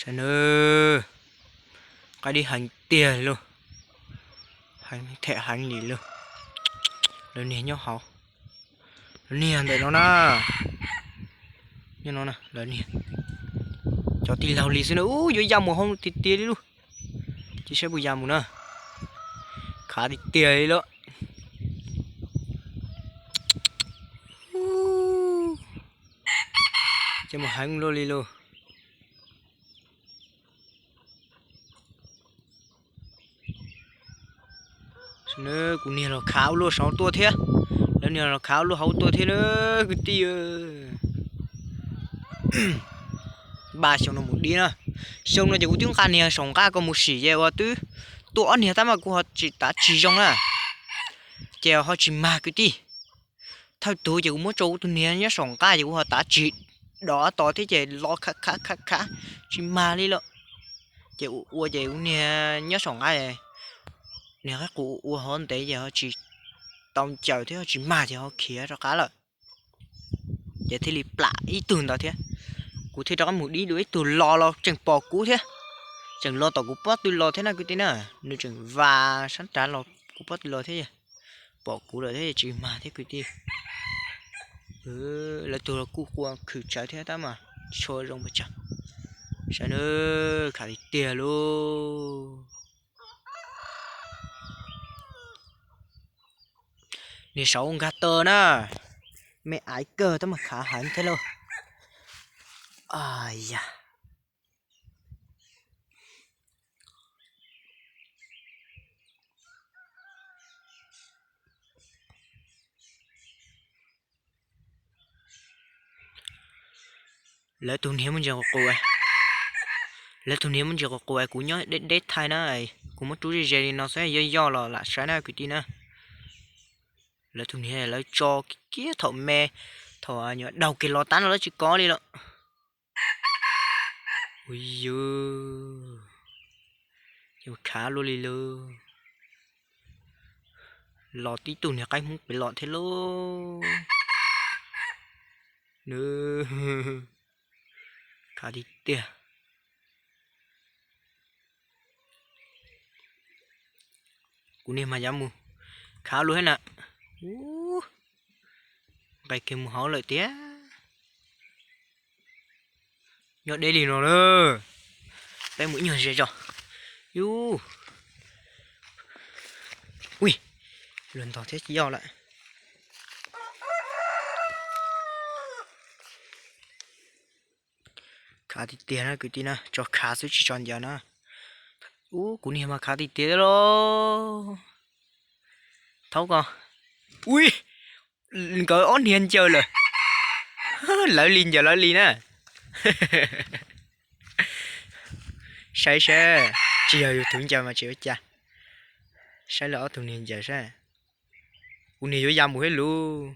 Saib na, qaib dib heev tiag li lauj, heev them heev li lauj. Lawv niag nyob hauv, lawv niag ntawm no na, nyob no na, lawv niag cov tij laug li xwb na, ub, yuav ya mus hauv tiag tiag li lauj. Cia saib puas ya mus na, khav tiag tiag li lauj. Ces mus heev luaj li lauj. Kuv niag los khav ua luaj saud tuaj thiab, lawv niag los khav ua luaj hauv tuaj thiab na kwv tij. Npaj xyoo no mus dib na, xyoo no ces kuv twb nqa niag saum nqaj ko mus sim ces uas twb tua ob niag tab mas kuv ho tsis tav tsis zoo na, ces ho tsis mag kwv tij. Thawj tug ces kuv muab tso kuv tus niag nyob saum nqaj ces kuv ho tav tsis dov tos thiab ces los khav khav khav khav tsis mag li lawm. Ces ua ces kuv niag nyob saum nqaj, niag qaib qus ua hov ntev ces ho tsis tau ncaws thiab ho tsis mag ces ho khiav rov qab lawm. Ces thiaj li plam ib tug ntawd thiab. Kuv thiaj rov qab mus dib dua ib tug los los tseem pom kuv thiab, tseem los tom kuv pob tw los thiab na kwv tij na. Nws tseem vas sab nrad los kuv pob tw los thiab, pom kuv lawm thiab tsis mag thiab kwv tij. Lawv tug los kuj qua khwm tsawv thiab tab mas tsis tshua zoo pes tsawg. Saib na, khav tiag tiag lauj. Niag saud nkag taw na, me aiv kawg tab mas khav heev thiab lauj. Yam, lawv tus niag muaj ntsis qus qus, lawv tus niag muaj ntsis qus qus es kuv nyob deb deb thaij na, kuv muab rub ze ze li no xwb yog yoj los lam saib na kwv tij na. Lawv tus niag lawv tso kiag thaum me, thaum nyuam daug kiag los tab no lawv tsis kov li lawm. Ua yus, khav luaj li lauj. Los tib tug niag qaib hmoob pem los thiab lauj. Nws khav tiag tiag. Kuv niag mas yav mus khav luaj thiab na. Nqis kiag mus hauv lawm tiag. Nyob deb li no na. Peb mus ib nyuag ze tso. Yus, ui, luag ntog thiab tsis yoj lawm. Khav tiag tiag na kwv tij na, tso khav xwb tsis tso ncaws na. Ub, kuv niag mas khav tiag tiag lauj. Thaub ko. Ui, nkawd ob niag ncaws lawm. Lawv li ncaws lawv li na. Saib saib, tsis yog yus tus ncaws mas tsis ua cas. Saib lawv ob tug niag ncaws saib. Kuv niag yuav ya mus thiab lauj.